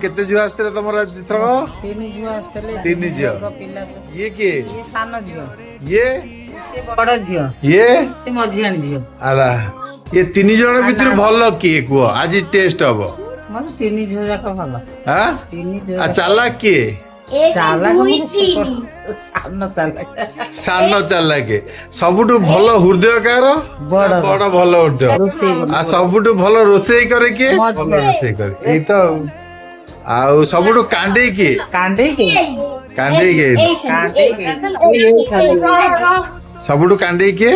କେତେ ଝିଅ ଆସିଥିଲେ ତମର ଏଥରକ? ତିନି ଝିଅ ଆସିଥିଲେ। ତିନି ଝିଅ। ପିଲା ସବୁ। ଇଏ କିଏ? ଇଏ ସାନ ଝିଅ। ଇଏ? ସେ ବଡ ଝିଅ। ଇଏ? ସେ ମଝିଆଣି ଝିଅ। ଆଲା, ଇଏ ତିନି ଜଣ ଭିତରୁ ଭଲ କିଏ କୁହ, ଆଜି ଟେଷ୍ଟ ହବ। ମୋର ତିନି ଝିଅ ଯାକ ଭଲ। ଆଁ? ତିନି ଝିଅ। ଆଉ ଚାଲାକ କିଏ? ଚାଲାକ ମୋର ସାନ ଚାଲାକ। ସାନ ଚାଲାକେ। ସବୁଠୁ ଭଲ ହୃଦୟ କାହାର? ବଡ। ବଡ ଭଲ ହୃଦୟ। ରୋଷେଇ ଭଲ। ଆଉ ସବୁଠୁ ଭଲ ରୋଷେଇ କରେ କିଏ? ମଝିଆ। ଭଲ ରୋଷେଇ କରେ ଏଇ ତ। ଆଉ ସବୁଠୁ କାଣ୍ଡେଇ କିଏ? କାଣ୍ଡେଇ କିଏ? କାଣ୍ଡେଇ କିଏ? କାଣ୍ଡେଇ। ସବୁଠୁ କାଣ୍ଡେଇ କିଏ?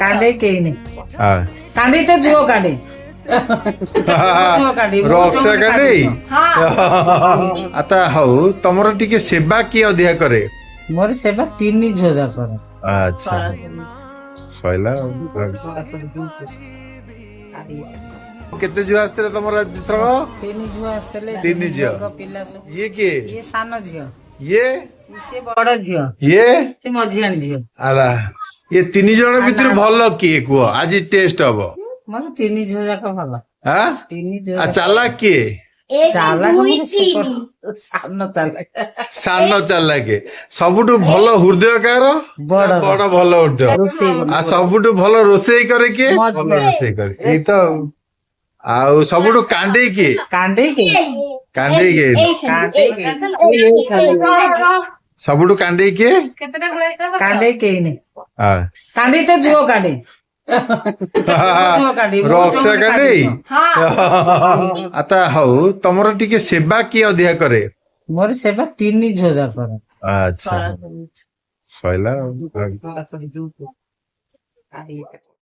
କାଣ୍ଡେଇ କେହି ନାହିଁ। ହଁ। କାଣ୍ଡେଇ ତ ଝିଅ କାଣ୍ଡେଇ, ଝିଅ କାଣ୍ଡେଇ। ରକ୍ସା କାଣ୍ଡେଇ। ଆତା ହଉ, ତମର ଟିକେ ସେବା କିଏ ଅଧିକା କରେ? ମୋର ସେବା ତିନି ଝିଅ ଯାକର। ଆଚ୍ଛା, ସଇଲା ଆଉ। କେତେ ଝିଅ ଆସିଥିଲେ ତମର ଏଥରକ? ତିନି ଝିଅ ଆସିଥିଲେ। ତିନି ଝିଅ। ପିଲା ସବୁ। ଇଏ କିଏ? ଇଏ ସାନ ଝିଅ। ଇଏ? ସେ ବଡ ଝିଅ। ଇଏ? ସେ ମଝିଆଣି ଝିଅ। ଆଲା, ଇଏ ତିନି ଜଣ ଭିତରୁ ଭଲ କିଏ କୁହ, ଆଜି ଟେଷ୍ଟ ହବ। ମୋର ତିନି ଝିଅ ଯାକ ଭଲ। ଆଁ? ତିନି ଝିଅ। ଆଉ ଚାଲାକ କିଏ? ଚାଲାକ ମୋର ସାନ ଚାଲାକ। ସାନ ଚାଲାକେ। ସବୁଠୁ ଭଲ ହୃଦୟ କାହାର? ବଡ। ବଡ ଭଲ ହୃଦୟ। ରୋଷେଇ ଭଲ। ଆଉ ସବୁଠୁ ଭଲ ରୋଷେଇ କରେ କିଏ? ମଝିଆ। ଭଲ ରୋଷେଇ କରେ ଏଇ ତ। ଆଉ ସବୁଠୁ କାଣ୍ଡେଇ କିଏ? କାଣ୍ଡେଇ କିଏ? କାଣ୍ଡେଇ କିଏ? କାଣ୍ଡେଇ। ସବୁଠୁ କାଣ୍ଡେଇ କିଏ? କାଣ୍ଡେଇ କେହି ନାହିଁ। ହଁ। କାଣ୍ଡେଇ ତ ଝିଅ କାଣ୍ଡେଇ, ଝିଅ କାଣ୍ଡେଇ। ରକ୍ସା କାଣ୍ଡେଇ। ଆତା ହଉ, ତମର ଟିକେ ସେବା କିଏ ଅଧିକା କରେ? ମୋର ସେବା ତିନି ଝିଅ ଯାକର। ଆଚ୍ଛା, ସଇଲା ଆଉ।